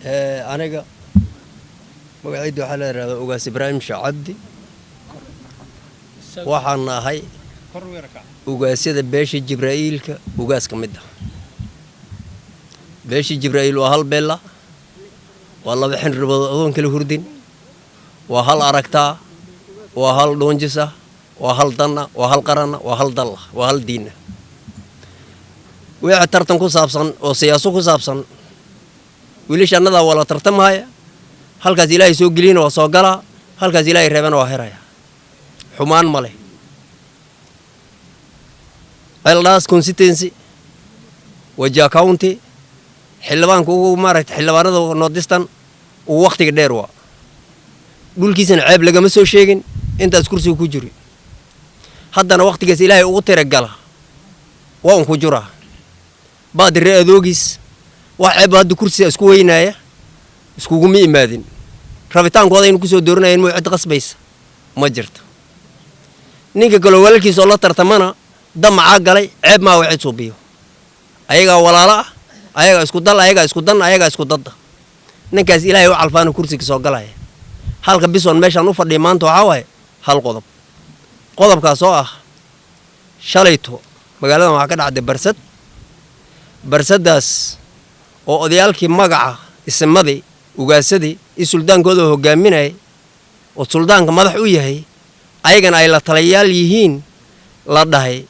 Aniga magacayda waxaa la yidhahdaa Ugaas Ibraahim Sheekh Cabdi. Waxaan ahay ugaasyada beesha Jibraa'iilka, ugaas ka mid ah beesha Jibraa'iil. Waa hal beella, waa laba xinribood adoon kala hurdin, waa hal aragtaa, waa hal dhoonjis ah, waa hal danna, waa hal qaranna, waa hal dal ah, waa hal diinna. Wixii tartan ku saabsan oo siyaaso ku saabsan, wiilasha annadaa waa la tartamahaya. Halkaas Ilaahay soo geliyana waa soo galaa, halkaas Ilaahay reebana waa heraya. Xumaan ma leh. Ceeldhaas constituency, Wajir County, xildhibaanka ugu maaragtay xildhibaanada Northeastern ugu wakhtiga dheer waa dhulkiisana ceeb lagama soo sheegin intaas kursiga ku jiri. Haddana wakhtigaas Ilaahay ugu tiragala waa un ku juraa baadire adoogiis. Wax ceeb hadda kursiga isku weynaaya iskuguma imaadin. Rabitaankooda aynu kusoo dooranayeen moo cid qasbaysa ma jirto. Ninka kaloo walaalkiisa oo la tartamana damacaa galay. Ceeb maa wa cid suubiyo. Ayagaa walaalo ah, ayagaa isku dal, ayagaa isku dan, ayagaa isku dadda. Ninkaas Ilaahay u calfaana kursiga soo galaya. Halka bison meeshaan u fadhiya maanta waxaa waaye hal qodob, qodobkaas oo ah shalayto magaaladan waxaa ka dhacday barsad. Barsaddaas oo odayaalkii magaca isimadii, ugaasadii iyo suldaankooda hogaaminayay, oo suldaanka madax u yahay, ayagana ay la talayaal yihiin, la dhahay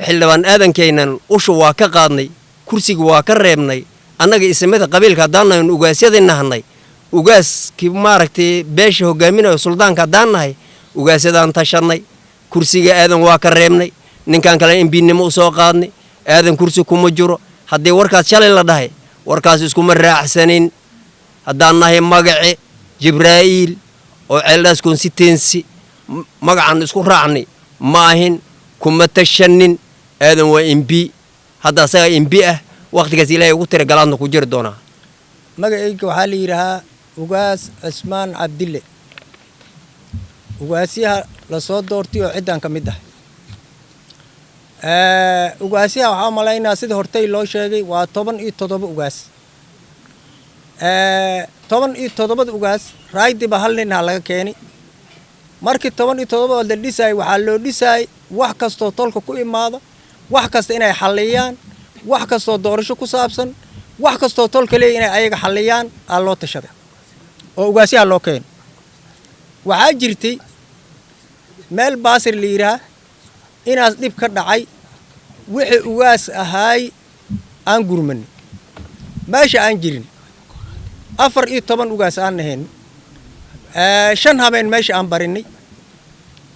xildhibaan Aadankaynan ushu waa ka qaadnay, kursiga waa ka reebnay. Annaga isimada qabiilka haddaan nahay, ugaasyadii nahnay, ugaaskii maaragtay beesha hogaaminayo suldaanka haddaan nahay, ugaasiyadaan tashanay, kursiga Aadan waa ka reebnay, ninkan kale MP-nimo u soo qaadnay, Aadan kursi kuma jiro. Haddii warkaas shalay la dhahay, warkaas iskuma raacsanin haddaan nahay magace Jibraa'iil oo Ceeldhaas constituency. Magacan isku raacnay ma ahin, kuma tashanin. Aadan waa MP hadda, asagaa MP ah. Wakhtigaas Ilaahay ugu tira galaadna ku jiri doonaa. Magacayga waxaa la yidhaahaa Ugaas Cismaan Cabdille, ugaasyaha lasoo doortay oo ciddan ka mid ah. Ugaasyaha waxaa u malaynaa sida hortay loo sheegay waa 17 ugaas. 17-da ugaas raaydiba hal nin ha laga keeni. Markii 17-ood la dhisaayay, waxaa loo dhisaayay wax kastoo tolka ku imaado, wax kasta inay xalliyaan, wax kastoo doorasho ku saabsan, wax kastoo tolka leeya inay ayaga xalliyaan aa loo tashaday oo ugaasyaha loo keeno. Waxaa jirtay meel Baasir la yidhaah inaas dhib ka dhacay. Wixii ugaas ahaay aan gurmanay, meesha aan jirin 14 ugaas aan ahayn, 5 habeen meesha aan barinay,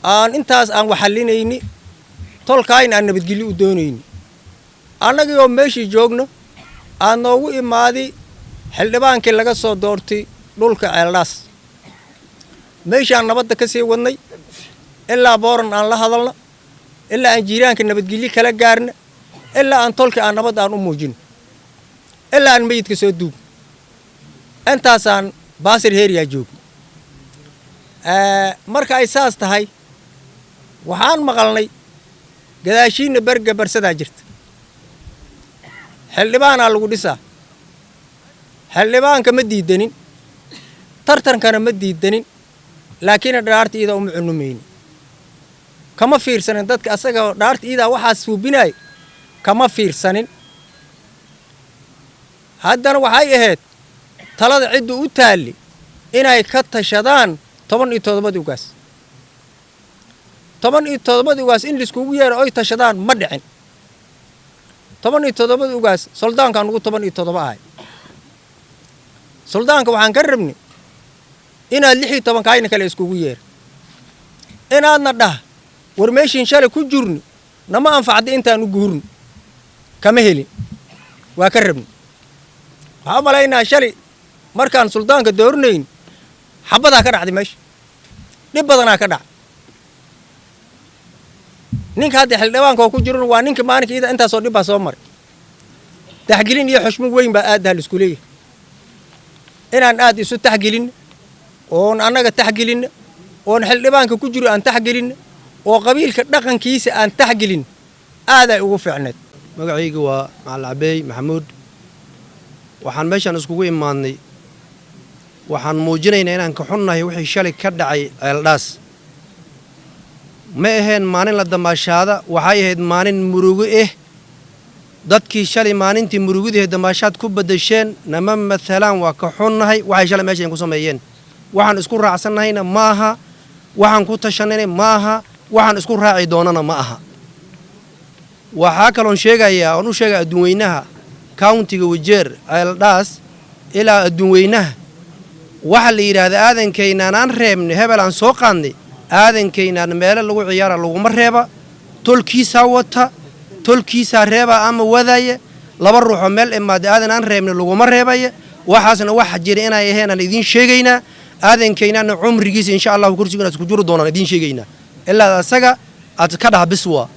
aan intaas aan waxallinayni, tolkaayna aan nabadgelyo u doonayni. Annagii oo meeshii joogno aan noogu imaaday xildhibaankii laga soo doortay dhulka Ceeldhaas. Meeshaan nabadda ka sii wadnay ilaa Booran aan la hadalna, ilaa aan jiiraanka nabadgelyo kala gaarna, ilaa aan tolka aan nabad aan u muujino, ilaa aan meyidka soo duugno, intaasaan Baasir Heeriyaa joogno. Marka ay saas tahay, waxaan maqalnay gadaashiinna berga barsadaa jirta, xildhibaanaa lagu dhisaa. Xildhibaanka ma diidanin, tartankana ma diidanin, laakiin dhaarta iidaa uma cunumayni, kama fiirsanin. Dadka asaga dhaarta iidaa waxaas suubinaay kama fiirsanin. Haddana waxay ahayd talada ciddu u taalli inay ka tashadaan 17-dii ugaas. 17-dii ugaas in laiskugu yeero oy tashadaan ma dhicin. 17-dii ugaas suldaankaan ugu 17 ahay. Suldaanka waxaan ka rabnay inaad 16-kaayna kale iskugu yeero, inaadna dhah war meeshiin shalay ku jirni nama anfacda, intaan u guurni. Kama helin. Waa ka rabnay. Waxaa u malaynaa shalay markaan suldaanka dooranayn xabadaa ka dhacday meesha, dhib badanaa ka dhacay. Ninka hadda xildhibaanka oo ku jiran waa ninka maalinka iyada intaasoo dhib baa soo maray. Taxgelin iyo xushmo weyn baa aad daha laisku leeyahay. Inaan aad isu taxgelinno oon annaga taxgelinno, oon xildhibaanka ku jiro aan taxgelinno, oo qabiilka dhaqankiisa aan taxgelin, aaday ugu fiicneed. Magacayga waa Macalin Cabeey Maxamuud. Waxaan meeshaan iskugu imaadnay, waxaan muujinaynaa inaan ka xunnahay wixii shalay ka dhacay Ceeldhaas. Ma aheen maalin la damaashaada, waxay ahayd maalin murugo eh. Dadkii shalay maalintii murugudahe damaashaad ku beddesheen nama matalaan. Waa ka xunnahay waxay shalay meeshan ku sameeyeen. Waxaan isku raacsannahayna ma aha, waxaan ku tashanayna ma aha, waxaan isku raaci doonana ma aha. Waxaa kaloon sheegayaa oon u sheegaya adduunweynaha, countyga Wajeer, Ceeldhaas ilaa adduunweynaha, waxaa la yidhaahdaa aadankaynaan aan reebnay, hebel aan soo qaadnay. Aadankaynaan meelo lagu ciyaara laguma reeba. Tolkiisaa wata, tolkiisaa reeba ama wadaya. Laba ruuxoo meel imaada aadan aan reebnay laguma reebaya. Waxaasna waxa jira inay aheen aan idiin sheegaynaa. Aadankaynaana cumrigiisa, insha Allahu, kursigu inaad isku juri doonaan idiin sheegaynaa, ilaa asaga aad ka dhaha bis waa.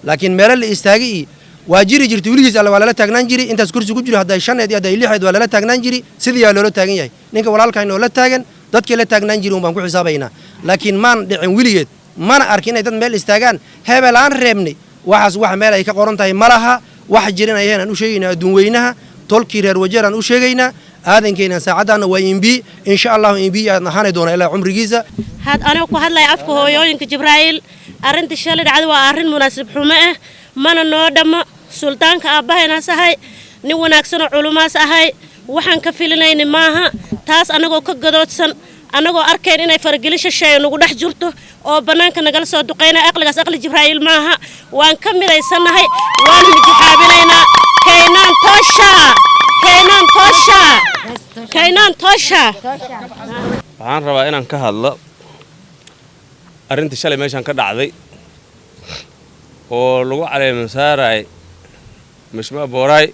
Laakiin meelo la istaagay iyo waa jiri jirtay weligiis alle, waa lala taagnaan jiri intaas kursi ku jiro. Hadday shaneed iyo hadday lixeed, waa lala taagnaan jiri. Sidii yaa loola taagan yahay ninka walaalkayna oo la taagan, dadkii la taagnaan jiri un baan ku xisaabaynaa. Laakiin maan dhicin weligeed, mana arkin inay dad meel istaagaan hebel aan reebnay. Waxaas wax meel ay ka qoran tahay ma laha. Wax jirin ayeen aan u sheegaynaa adduun weynaha, tolkii reer Wajeer aan u sheegaynaa. Aadankayna saacaddaana waa MP, insha Allahu MP aan ahaani doona ilaa cumrigiisa. Had anoo ku hadlaya afka hooyooyinka Jibraa'iil, arrinta shalay dhacda waa arrin munaasib xumo ah, mana noo dhammo. Suldaanka aabbahaynaas ahay, nin wanaagsanoo culumaas ahay, waxaan ka filinayna maaha taas. Annagoo ka gadoodsan, annagoo arkayn inay faragelin shisheeye nagu dhex jirto oo bannaanka nagala soo duqaynaya, aqligaas aqli Jibraa'iil maaha. Waan ka midaysannahay, waanu mijixaabinaynaa. Kaynaan toosha, kaynaan toosha, kaynaan toosha. Waxaan rabaa inaan ka hadlo arrintii shalay meeshaan ka dhacday oo lagu caleema saaraay mashmaa Booraay.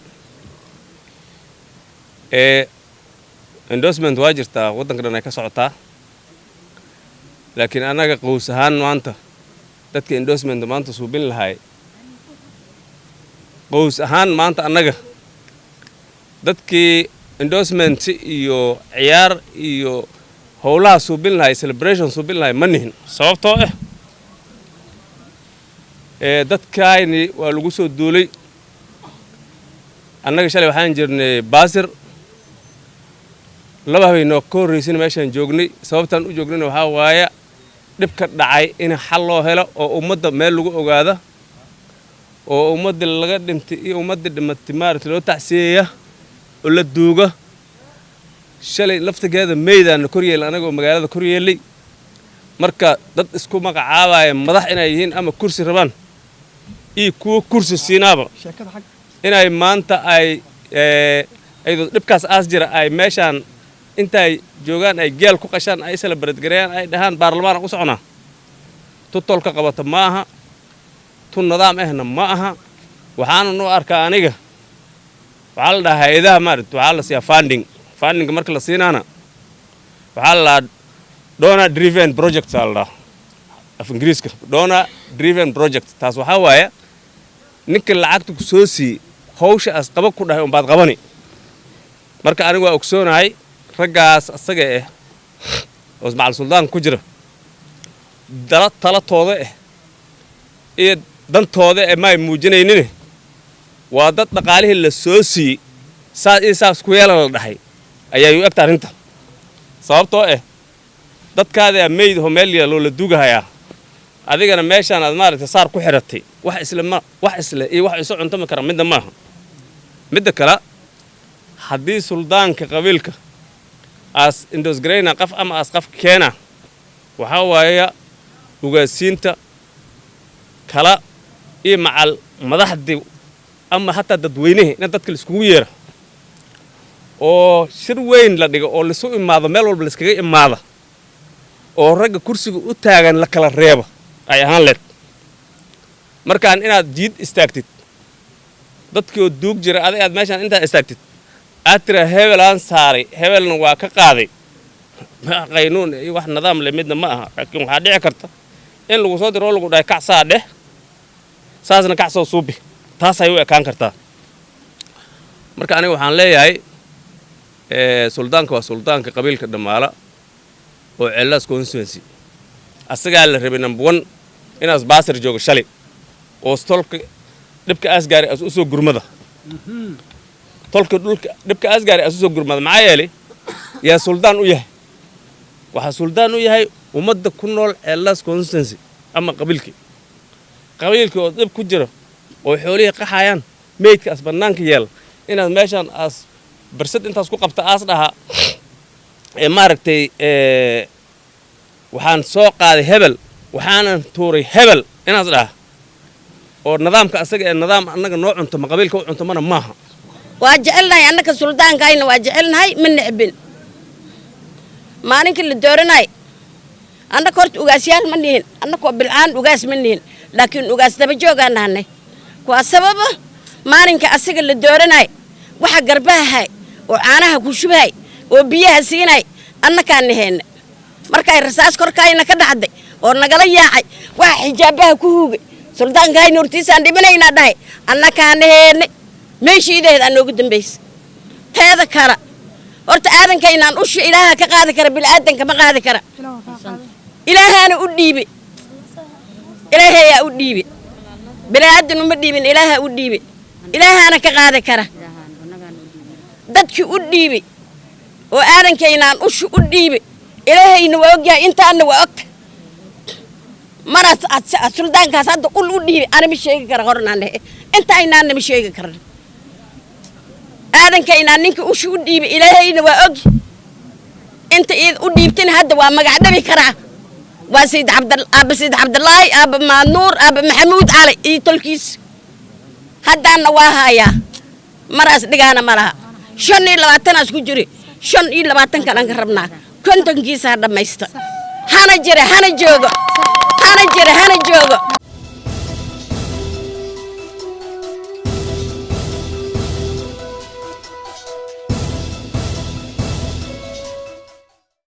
Ee endorsement waa jirtaa, waddanka dhan ay ka socotaa, laakiin annaga qows ahaan maanta dadka endorsement maanta suubin lahay, qows ahaan maanta annaga dadkii endorsement iyo ciyaar iyo howlaha suubin lahay, celebration suubin lahay ma nihin. Sababtoo ah ee dadkayni waa lagu soo duulay. Annaga shalay waxaan jirnay Baasir, laba habeenoo ka horraysana meeshaan joognay. Sababtaan u joognayna waxaa waaya dhibka dhacay in xal loo helo oo ummadda meel lagu ogaada oo ummadda laga dhintay iyo ummadda dhimatay maaragtay loo tacsiyeeya oo la duuga. Shalay laftigeeda meydaana kor yeelay anagoo magaalada kor yeelay. Marka dad isku magacaabaya madax inay yihiin ama kursi rabaan iyo kuwo kursi siinaaba inay maanta ay ayadoo dhibkaas aas jira ay meeshaan intay joogaan ay geel ku qashaan, ay celebrate gareeyaan, ay dhahaan baarlamaan u soconaa, tu tolka qabata ma aha, tu nidaam ahna ma aha. Waxaanan u arkaa aniga, waxaa la dhahaa hay-adaha maarata waxaa la siiyaa funding. Fundinga marka la siinaana waxaa la dhahaa donor driven project aa la dhahaa af Ingiriiska, donor driven project. Taas waxaa waaye ninka lacagta ku soo siiyey hawsha aas qaba ku dhahay unbaad qabani. Marka anigu waa ogsoonahay raggaas asaga ah oo macal suldaan ku jira dala talatooda ah iyo dantooda eh maay muujinaynine. Waa dad dhaqaalihii la soo siiyey, saas iyo saas ku yeela la dhahay ayaa u egta arrinta. Sababtoo ah dadkaadaa meyd ho meel yaaloo la dugahayaa, adigana meeshaan aad maaragtay saar ku xidhatay. Wax isle ma wax isle iyo wax isu cuntami kara midna maaha. Midda kale, haddii suldaanka qabiilka aas endorse garayna qof ama aas qof keena, waxaa waaya ugaasiinta kala iyo macal madaxdii ama hataa dadweynihii in dadka laiskugu yeera oo shir weyn la dhigo oo laisu imaado, meel walba laiskaga imaada oo ragga kursiga u taagan la kala reebo ay ahaan leed. Markaan inaad jiid istaagtid dadkii oo duug jira, adig aad meeshaan intaad istaagtid aad tiraa hebelaan saaray, hebelna waa ka qaaday, qaynuun iyo wax nidaam le midna ma aha. Laakiin waxaa dhici karta in lagu soo diro oo lagu dhahay kacsaa dheh, saasna kacsoo suubi. Taasay u ekaan kartaa. Marka aniga waxaan leeyahay suldaanka waa suldaanka qabiilka Dhammaala oo Ceellaas constituency. Asagaa la rabay number one inaas Baasir joogo shalay oo stolka dhibka aas gaaray as u soo gurmada. Tolka dhulka dhibka aas gaaray asu soo gurmada. Maxaa yeelay, yaa suldaan u yahay? Waxaa suldaan u yahay ummadda ku nool Ceeldhaas constituency ama qabiilkii. Qabiilkii oo dhib ku jiro oo xoolihii qaxayaan, meydka as bannaanka yeela, inaad meeshaan aas barsad intaas ku qabta aas dhahaa ee maaragtay, waxaan soo qaaday hebel, waxaanan tuuray hebel, inaas dhaha oo nidaamka asaga ee nidaam annaga noo cunto ma qabiilka u cunto mana maaha. Waa jecelnahay annaka suldaankayna, waa jecelnahay, ma necbin. Maalinkii la dooranay annaka horta ugaasyaal ma nihin, annakoo bilcaan ugaas ma nihin, laakiin ugaas daba joogaan nahanay. Waa sababa maalinka asaga la dooranay waxa garbahahay oo caanaha ku shubhay oo biyaha siinay annakaa naheenna. Markay rasaas korkaayna ka dhacday oo nagala yaacay, waxa xijaabaha ku huugay suldaankayna hortiisaan dhibinaynaa dhahay annakaa naheenna. Meeshiidaheed aa noogu dambaysa. Teeda kale, horta aadankaynaan usha Ilaaha ka qaadi kara, bilaadanka ma qaadi kara. Ilaahaana u dhiibe, Ilaahayaa u dhiibe, bilaadan uma dhiibin, Ilaaha u dhiibe, Ilaahaana ka qaadi kara. Dadkii u dhiibe oo aadankaynaan usha u dhiibe, Ilaahayna waa ogyahay, intaana waa ogta. Manaas suldaankaas hadda ul u dhiibe ana ma sheegi kara hornaan dhehe, inta aynaanna ma sheegi karna. Aadankaynaan ninka usha u dhiibe, Ilaahayna waa og. Inta iid u dhiibtina hadda waa magac dhabi karaa, waa Sayid Cabd, Aaba Sayid Cabdilaahi, Aaba Maanuur, Aaba Maxamuud Cali iyo tolkiis. Haddaanna waa haayaa, maraas dhigaana ma laha. 25aas ku jiri, 25 kalan ka rabnaa, 50kiisa ha dhammaysta. Hana jira, hana joogo, hana jira, hana joogo.